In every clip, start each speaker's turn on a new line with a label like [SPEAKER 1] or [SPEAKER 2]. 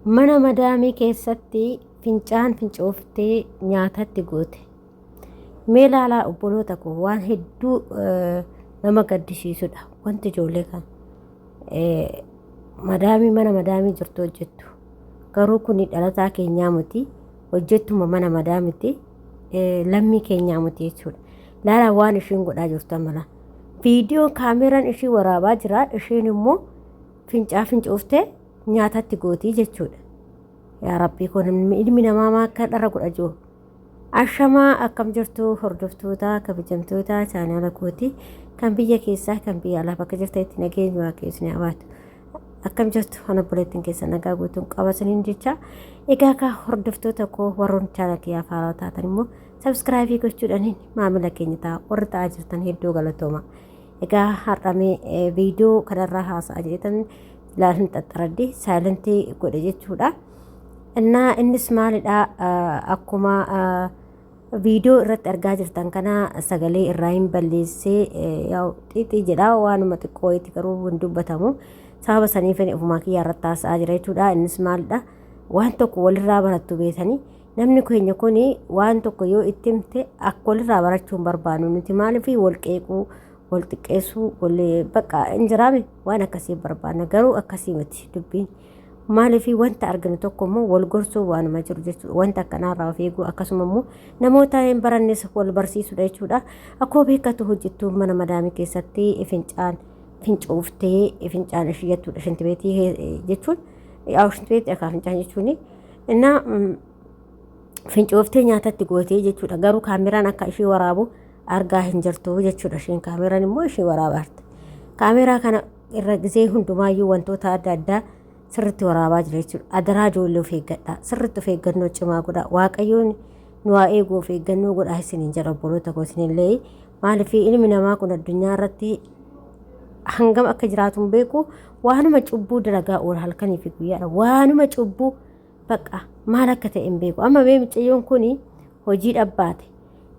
[SPEAKER 1] Mana madaamii keessatti fincaan fincooftee nyaatatti goote. Mee laalaa obboloota koo, waan hedduu nama gaddisiisudha. Wanti ijoollee kan madaamii mana madaamii jirtu hojjettu. Garuu kun dhalataa keenyaa miti. Hojjettuma mana madaamiti. Lammii keenyaa miti jechuudha. Laalaa waan ishiin godhaa jirtu amala. Viidiyoo kaameraan ishii waraabaa jira. Ishiin immoo fincaa fincooftee nyaatatti gootii jechuudha. Yaa Rabbii koo, ilmi namaa maa akka dhara godha jiru. Ashamaa, akkam jirtu hordoftoota kabajamtoota chaanaala kooti, kan biyya keessaa, kan biyya alaa, bakka jirtanitti nageenyi Waaqayyo isin haa baatu. Akkam jirtu? Ana obboleettiin keessa nagaa guutuun qaba isiniin jecha. Egaa kaa hordoftoota koo, warroon chaanaala kiyyaa haaraa taatan immoo subscribe gochuudhaan maamila keenya ta'a. Warri ta'aa jirtan hedduu galatooma. Egaa har'amee viidiyoo kanarraa haasa'a jedhetan ilaalin xaxxaraddi silent godhe jechuudha. Innaa innis maalidha? Akkuma viidiyoo irratti argaa jirtan kana sagalee irraa hin balleessee, xiixii jedha, waanuma xiqqoo wayiiti, garuu hin dubbatamu. Sababa saniif ofumaa kiyyaa irratti haasa'aa jira jechuudha. Innis maalidha? Waan tokko walirraa barattu beekanii, namni keenya kun waan tokko yoo itti himte akka walirraa barachuu hin barbaannu nuti. Maaliif? Wal qeequu, wal xiqqeessuu, wal bakka hin jiraame waan akkasii barbaanna. Garuu akkasii miti dubbiin. Maaliif? Wanta arginu tokko immoo wal gorsuu waanuma jiru jechuudha. Wanta akkanaarraa of eeguu, akkasuma immoo namoota hin barannes wal barsiisudha jechuudha. Akkuma beekatu hojjettuu mana madaamii keessatti fincaan fincooftee, fincaan ishii jechuudha, shintibeetii jechuun, yaa shintibeetii dhakaa fincaan jechuuni. Innaa fincooftee nyaatatti gootee jechuudha. Garuu kaameraan akka ishii waraabu argaa hin jirtu jechuudha. Isheen kaameraan immoo ishii waraabaarti. Kaameraa kana irra gisee hundumaayyuu wantoota adda addaa sirriitti waraabaa jira jechuudha. Adaraa ijoollee, of eeggadhaa. Sirriitti of eeggannoo cimaa godhaa. Waaqayyoon nu haa eegu, of eeggannoo godhaa isiniin jedha obboloota koo isinillee. Maaliif? Ilmi namaa kun addunyaa irratti hangam akka jiraatu hin beeku. Waanuma cubbuu dalagaa oola halkanii fi guyyaadha. Waanuma cubbuu bakka maal akka ta'e hin beeku. Amma mee mucayyoon kun hojii dhabbaate.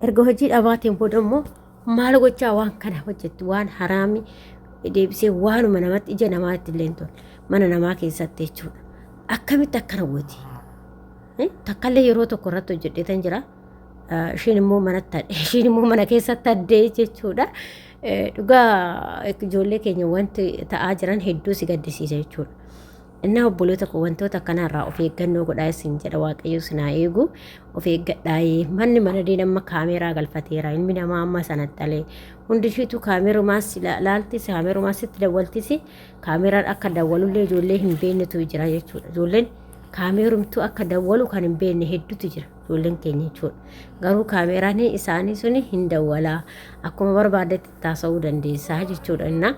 [SPEAKER 1] Erga hojii dhabaateen booda immoo maal gochaa waan kana hojjetti? Waan haraami deebisee waanuma namatti ija namaatti illee hin tolle mana namaa keessatti jechuudha. Akkamitti akkana gooti? Takkallee yeroo tokko irratti hojjedheetan jira. Isheen immoo manatti, isheen immoo mana keessatti addee jechuudha. Dhugaa ijoollee keenya wanti ta'aa jiran hedduu si gaddisiisa jechuudha. Innaa obboloota koo, wantoota akkanarraa of eeggannoo godhaa isin jedha. Waaqayyo isin haa eegu, of eeggadhaa. Manni mana amma kaameeraa galfateera. Ilmi namaa amma sanatti alee hundi ishiitu kaameerumaas laaltis, kaameerumaas itti dawwaltis, kaameeraan akka dawwalullee ijoollee hin beeknetu jira jechuudha. Ijoolleen kaameerumtuu akka dawwalu kan hin beekne hedduutu jira ijoolleen keenya jechuudha. Garuu kaameeraan isaanii suni hin dawwalaa, akkuma barbaadetti taasisuu dandeessaa jechuudha. Innaa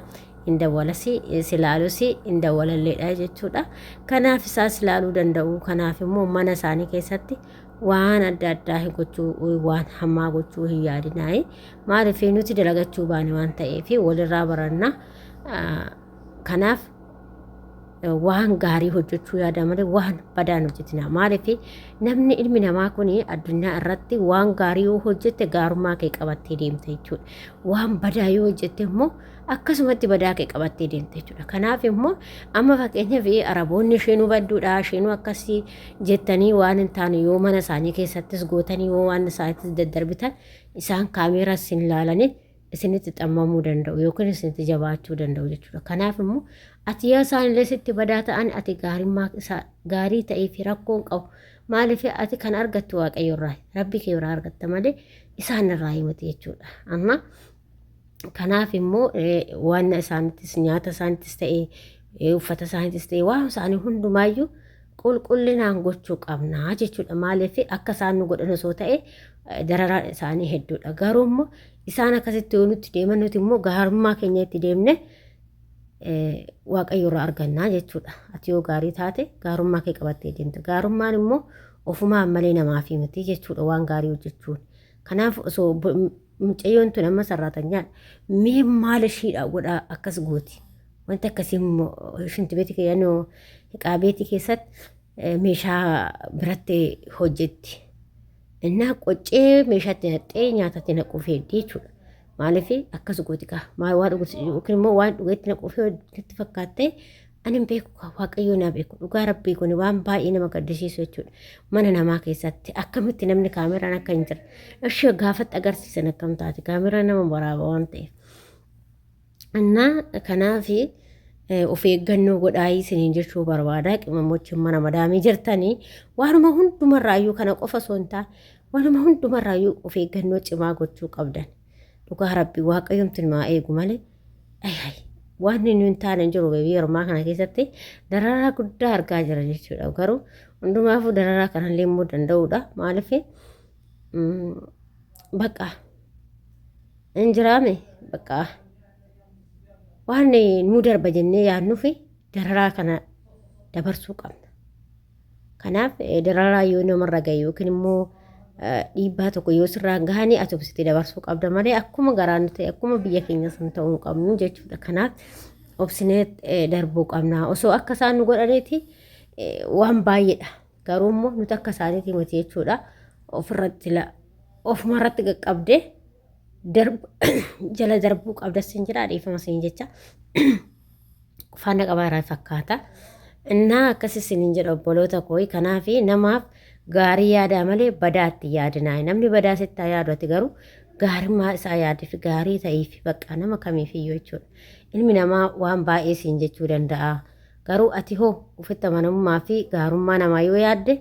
[SPEAKER 1] hin dawwalasi, silaalus hin dawwalalleedha jechuudha. Kanaaf isaas ilaaluu danda'u. Kanaaf immoo mana isaanii keessatti waan adda addaa gochuu, waan hamaa gochuu hin yaadinaayi. Maaliif? Nuti dalagachuu baane waan ta'eef walirraa baranna. Kanaaf waan gaarii hojjechuu yaada malee waan badaan hojjetina. Maaliif? Namni ilmi namaa kun addunyaa irratti waan gaarii yoo hojjette gaarummaa kee qabattee deemta jechuudha. Waan badaa yoo hojjette immoo akkasumatti badaa kee qabattee deemta jechuudha. Kanaaf immoo amma fakkeenyaaf Araboonni isheenuu badduudha, isheenuu akkasii jettanii waan hin taane yoo mana isaanii keessattis gootanii, yoo waan isaaniittis daddarbitan, isaan kaameeraa isin ilaalanii isinitti xammamuu danda'u yookiin isinitti jabaachuu danda'u jechuudha. Kanaaf immoo ati yoo isaan illee sitti badaa ta'an, ati gaarimmaa isaa gaarii ta'ee fi rakkoon qabu. Maaliif? Ati kan argattu Waaqayyo irraa, Rabbi kee irraa argatta malee isaan irraa himati jechuudha. Amma kanaaf immoo waan isaanittis, nyaata isaanittis ta'e, uffata isaanittis ta'e, waan isaanii hundumaayyuu qulqullinaan gochuu qabnaa jechuudha. Maaliif? Akka isaan nu godhan osoo ta'e dararaan isaanii hedduudha. Garuu immoo isaan akkasitti yoo nutti deeman, nuti immoo gaarummaa keenya itti deemne Waaqayyo irraa argannaa jechuudha. Ati yoo gaarii taate gaarummaa kee qabattee deemta. Gaarummaan immoo ofumaan malee namaaf miti jechuudha waan gaarii hojjechuun. Kanaaf osoo mucayyoon tun amma sarraatanyaadha. Mee maal ishiidha godhaa akkas gooti? Wanti akkasii immoo shintibeetii keeyyannoo qaabeetii keessatti meeshaa biratti hojjetti. Innaa qoccee meeshaatti naqxee nyaatatti naquuf heddii jechuudha. Maaliif akkas gooti kaa? Maal waan dhugutti yookiin immoo waan dhugeetti naquuf itti fakkaattee Ani hin beeku kaa waaqayyoo naa beeku dhugaa rabbii kun waan baay'ee nama gaddisiisu jechuudha. Mana namaa keessatti akkamitti namni kaameraan akka hin jirre ishee gaafatti agarsiisan akkam taate kaameraan nama waraaba waan ta'eef. Innaa kanaaf of eeggannoo godhaa isiniin jechuu barbaada. Qimamochiin mana madaamii jirtanii waanuma hundumarraayyuu kana qofa osoo hin taane waanuma hundumarraayyuu of eeggannoo cimaa gochuu qabdan. Dhugaa rabbii waaqayyomti nu haa eegu malee. Ay waan inni hin taane hin jiru biyya ormaa kana keessatti dararaa guddaa argaa jira jechuudha. Garuu hundumaafuu dararaa kanallee immoo danda'uudha. Maaliif bakka hin jiraame bakka waan nu darba jennee yaadnufi dararaa kana dabarsuu qabna. Kanaaf dararaa yoo namarra gahe yookiin immoo dhiibbaa tokko yoo sirraan gahanii ati obsitee dabarsuu qabda malee akkuma garaan nu ta'e akkuma biyya keenya sun ta'uu hin qabnu jechuudha. Kanaaf obsinee darbuu qabna. Osoo akka isaan nu godhaniiti waan baay'eedha. Garuu immoo nuti akka isaaniitii miti jechuudha. Ofirratti ofumarratti qaqqabdee jala darbuu qabda sin jedha dhiifama sin jecha. Faana qabaa fakkaata. Innaa akkas isiniin jedha obboloota koo kanaaf namaaf gaarii yaadaa malee badaatti yaadinaa. Namni badaa sitti haa yaadu ati garuu gaarummaa isaa yaadiif gaarii ta'iif bakka nama kamiifiyyuu jechuudha. Ilmi namaa waan baay'ee siin jechuu danda'a. Garuu ati hoo ofitti amanamummaa fi gaarummaa namaa yoo yaadde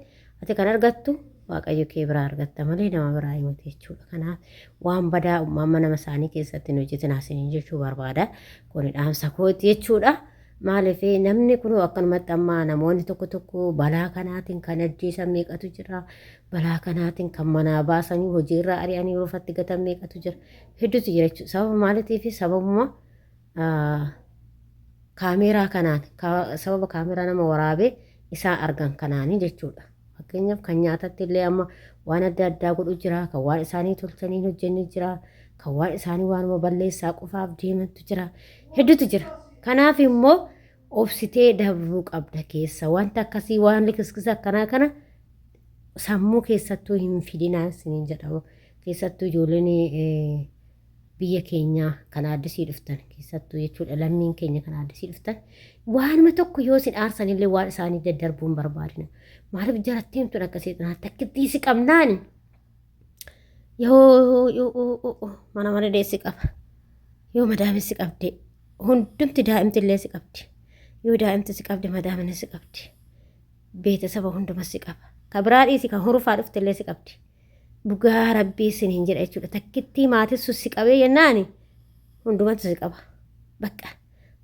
[SPEAKER 1] ati kan argattu waaqayyo kee biraa argatta malee nama biraa hin miti jechuudha. Kanaaf waan badaa uumama nama isaanii keessatti hin hojjetinaa isiniin jechuu barbaada. Kuni dhaamsa kooti jechuudha. Maaliif namni kun akkanumatti amma namoonni tokko tokko balaa kanaatiin kan ajjeesan meeqatu jira. Balaa kanaatiin kan manaa baasanii hojiirraa ari'anii rufatti gatan meeqatu jira. Hedduutu jira jechuudha. Sababa maaliitiif sababuma kaameeraa kanaan sababa kaameeraa nama waraabee isaan argan kanaanii jechuudha. Fakkeenyaaf kan nyaatatti illee amma waan adda addaa godhu jira, kan waan isaanii tolchanii hin hojjenne jira, kan waan isaanii waanuma balleessaa qofaaf deemantu jira, hedduutu jira. Kanaaf immoo obsitee dabruu qabda keessa wanta akkasii waan likiskisa akkanaa kana sammuu keessattuu hin fidinaa isiniin jedhama. Keessattuu ijoolleen biyya keenyaa kan addisii dhuftan keessattuu jechuudha lammiin keenya kan addisii dhuftan waanuma tokko yoo isin aarsanillee waan isaanii daddarbuu hin barbaadina. Maaliif jarattiin tun akka seexanaa takkittii si qabnaani yoo yoo mana mana deessi qaba yoo madaamii si qabde hundumti daa'imti illee si qabdi yoo daa'imti si qabde madaamni si qabdi beetasaba hunduma si qaba ka biraa dhiisi kan hurufaa dhufte illee si qabdi. Dhugaa rabbii isiniin jedha jechuudha. Takkittii maatiin sun si qabee jennaani hundumatu si qaba. Bakka.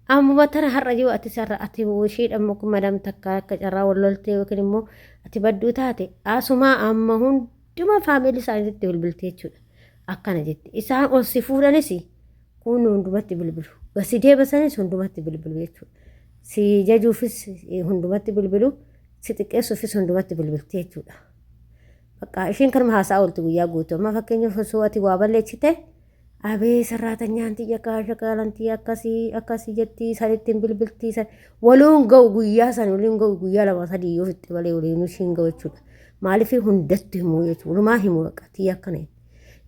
[SPEAKER 1] Ammuma tana har'a yoo ati sarra ati ishiidha immoo madam takka akka carraa wal loltee yookiin immoo ati badduu taate asumaa amma hunduma faamilii isaaniitti bilbiltee jechuudha. Akkana jetti. Isaan ol si fuudhanis kun hundumatti bilbilu. Gasi deebisanis hundumatti bilbilu jechuudha. Si jajuufis hundumatti bilbilu. Si xiqqeessuufis hundumatti bilbilti jechuudha. Bakka isheen kanuma haasaa oolti guyyaa guutuu. Amma fakkeenyaaf osoo ati waa balleessite abee sarraatanyaan tiyya kaasha kaalantii akkasii akkasii jettii sanitti hin bilbiltii san waluun ga'u guyyaa san waliin ga'u guyyaa lama sadii yoo fixxe malee waliin ishiin ga'u jechuudha. Maaliif hundatti himuu jechuudha. Walumaa himuu bakka tiyya akkana.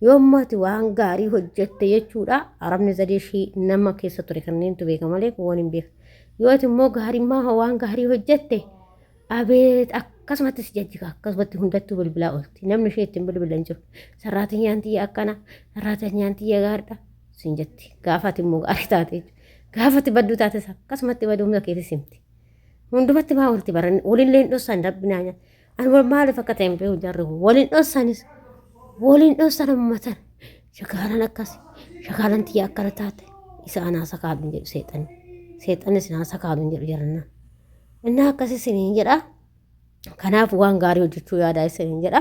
[SPEAKER 1] Yoo ammoo ati waan gaarii hojjette jechuudha arabni zadee ishii nama keessa ture kanneentu beeka malee kun waan hin beeku. Yoo ati immoo gaarimmaa waan gaarii hojjette Abeet akkasumatti si jajjiga akkasumatti hundattuu bilbilaa oolti. Namni ishee ittiin bilbila hin jiru. Sarraatanyaan tiyya akkana, sarraatanyaan tiyya gaariidha siin jetti. Gaafa ati immoo gaarii taate jechuudha. Gaafa ati badduu taates akkasumatti baduu humna keetis himti. Hundumatti maa oolti baran walillee hin dhossan rabbi naa nyaata. Ani wal maaliif akka ta'e hin beeku jarri kun waliin dhossanis waliin dhossan ummatan shakaalan akkas shakaalan tiyya akkana taate isa anaa sakaalu hin jedhu seexanni. Seexanni sinaa sakaalu hin jedhu jarannaan. Innaa akkas isiniin jedha. Kanaaf waan gaarii hojjechuu yaadaa isiniin jedha.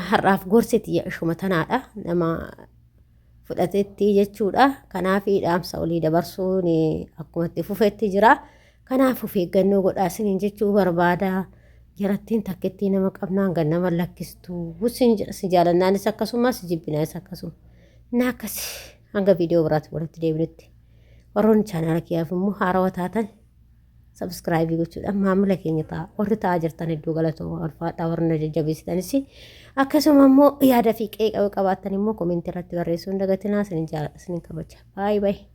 [SPEAKER 1] Har'aaf gorsi tiyya ishuma tanaadha. Nama fudhatetti jechuudha. Kanaaf dhaamsa olii dabarsuun akkuma itti fufetti jira. Kanaaf of eeggannoo godhaa isiniin jechuu barbaada. Jarattiin takkittii nama qabnaan gad nama lakkistu. Isin jedha si jaalannaanis akkasuma si jibbinaanis akkasuma. Innaa akkasi hanga viidiyoo biraatti walitti deebinutti. Warroonni chaanaala kiyyaaf immoo haarawaa taatan sabskraayibii gochuudhaan maamila keenya ta'a. Warri ta'aa jirtan hedduu galatooma ulfaadhaa warri na jajjabeessitanis akkasuma immoo yaada fi qeeqa yoo qabaattan immoo komentii irratti barreessuu hin dagatinaa isinin jaaladha isinin kabaja. Baay'ee baay'ee.